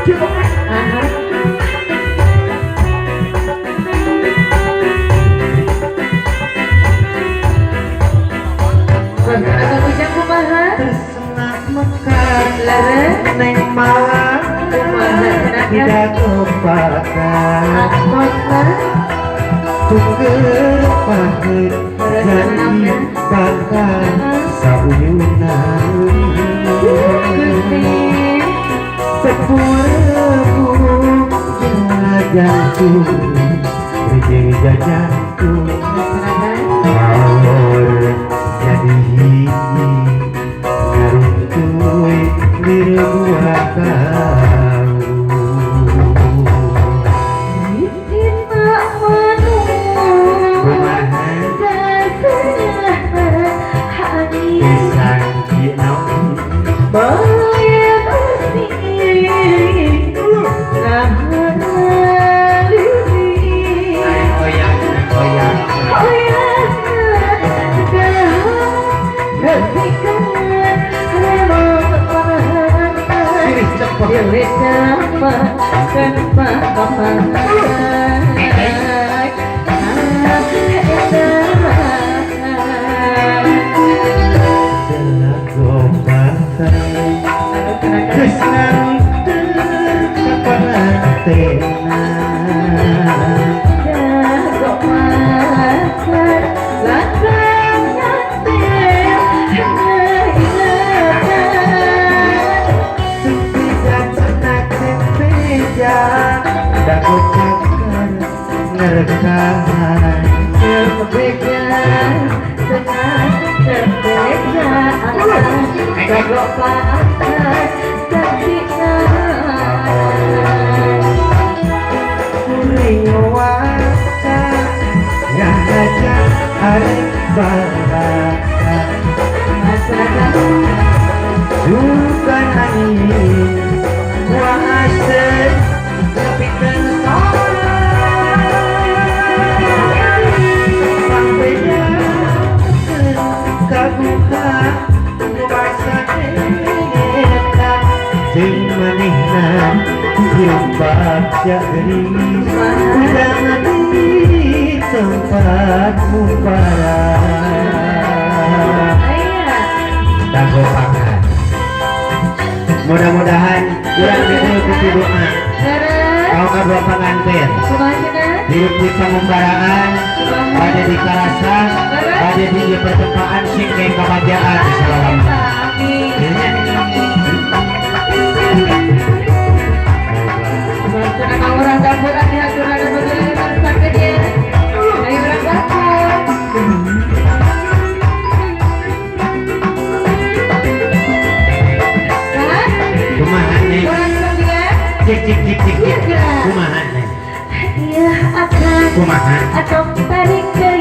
Aha. Suasana Ujang kumaha? Tersengat mekar. Leres. Neng malah Kumaha cenah? Tidak kebakar. Atmosna. Tuker pahit jadi bakar sauyunan. Gusti. Tepu-rebu jantung jeung jajantung Maur jadi hiji ngaruntuy direbuah kau. Cinta manu. Kumaha? Sasana Pisang naon? Bayar Aing oyang oyang. Sirih cepet. Gopakan geus nganter ka pangantenna. Jago makan langgeng nyantir ingatan. Sempija cenak sempija dago cakar ngerekahan. Berbeda senang berbeda jago pakar saksikan. Kuring waca ngahaja arek balapan. Bukan angin kuasa nepikeun salat sampai ka guha nu basa eta jeung manehna hirup bagja geulis undangan di tempat mubarak. Dago pangan mudah-mudahan urang dituruti doa kau kadua panganten hirup di pangumbaraan bade di karasa bade di ieu pertempaan sing kayak kabagjaan salawat. Amin. Orang dapur diatur ada begini sakit ya. Ayo orang dapur. Kan? Kumaha nih? Orang sembilan. Cik cik cik cik cik. Kumaha nih? Iya akan Kumaha? atau tarik ke